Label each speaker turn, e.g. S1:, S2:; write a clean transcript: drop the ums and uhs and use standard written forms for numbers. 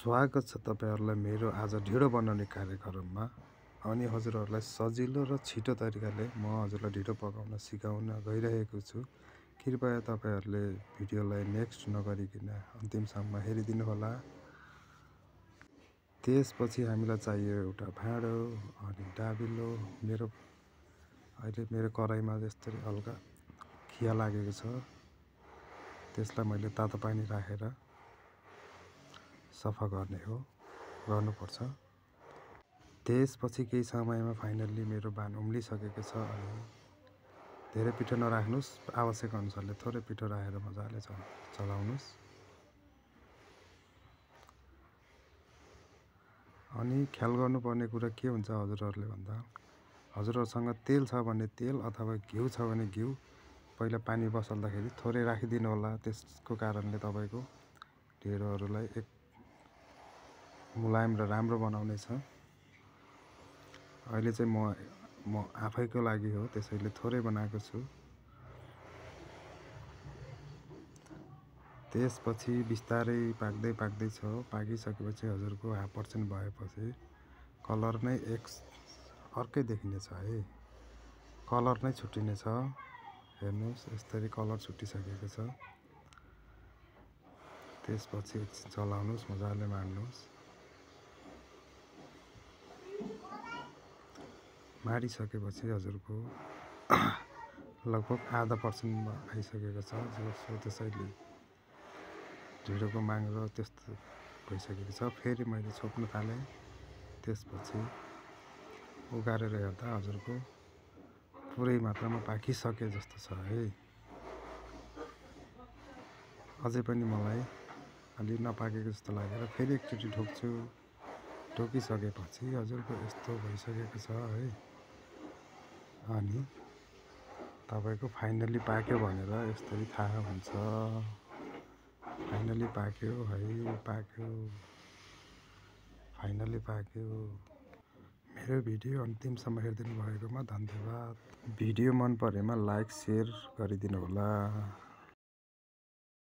S1: स्वागत छ तपाईहरुलाई मेरो आज ढिँडो बनाउने कार्यक्रममा। अनि हजुरहरुलाई सजिलो र छिटो तरिकाले म हजुरलाई ढिँडो पकाउन सिकाउन गइरहेको छु। कृपया तपाईहरुले भिडियोलाई नेक्स्ट नगरिकिन अन्तिमसम्म हेरिदिनु होला। त्यसपछि हामीलाई चाहियो एउटा भाँडो अनि डाबिलो। अहिले मेरो कराईमा यसरी हल्का खिया लागेको छ। त्यसलाई मैले तातो पानी राखेर सफा गर्नुपर्छ। त्यसपछि केही समयमा फाइनल्ली मेरो बान उम्लिसकेको छ। अनि धेरै पिठो नराख्नुस्, आवश्यक अनुसारले थोरै पिठो राखेर मजाले चलाउनुस्। अनि ख्याल गर्नुपर्ने कुरा के हुन्छ हजुरहरुले भन्दा, हजुरहरुसँग तेल छ भने तेल अथवा घिउ छ भने घिउ पहिला पानी बसाल्दाखेरि थोरै राखिदिनु होला। त्यसको कारणले तपाईको ढिँडोहरुलाई एक मुलायम र राम्रो बनाउनेछ। अहिले चाहिँ म आफैको लागि हो, त्यसैले थोरै बनाएको छु। त्यसपछि बिस्तारै पाक्दै छ। पाकिसकेपछि हजुरको 1/2% भएपछि कलर नै अर्कै देखिनेछ है। कलर नै छुटिनेछ। हेर्नुस्, यसरी कलर छुटिसकेको छ। त्यसपछि एकछिन चलाउनुस्, मजाले माड्नुस्। माडिसकेपछि हजुरको लगभग 0.5% आइसकेको छ। त्यसैले ढिँडोको माग र त्यस्तो भइसकेको छ। फेरि मैले छोप्न थालेँ। त्यसपछि उगारेर हेर्दा हजुरको पुरै मात्रामा पाकिसके जस्तो छ है। अझै पनि मलाई अलि नपाकेको जस्तो लागेर फेरि एकचोटि ठोक्छु। ठोकिसकेपछि हजुरको यस्तो भइसकेको छ है। अनि तपाईको फाइनली पाक्यो भनेर यसरी थाहा हुन्छ। फाइनली पाक्यो है, फाइनली पाक्यो। मेरो भिडियो अन्तिमसम्म हेरिदिनु भएकोमा धन्यवाद। भिडियो मन परेमा लाइक, शेयर गरिदिनु होला।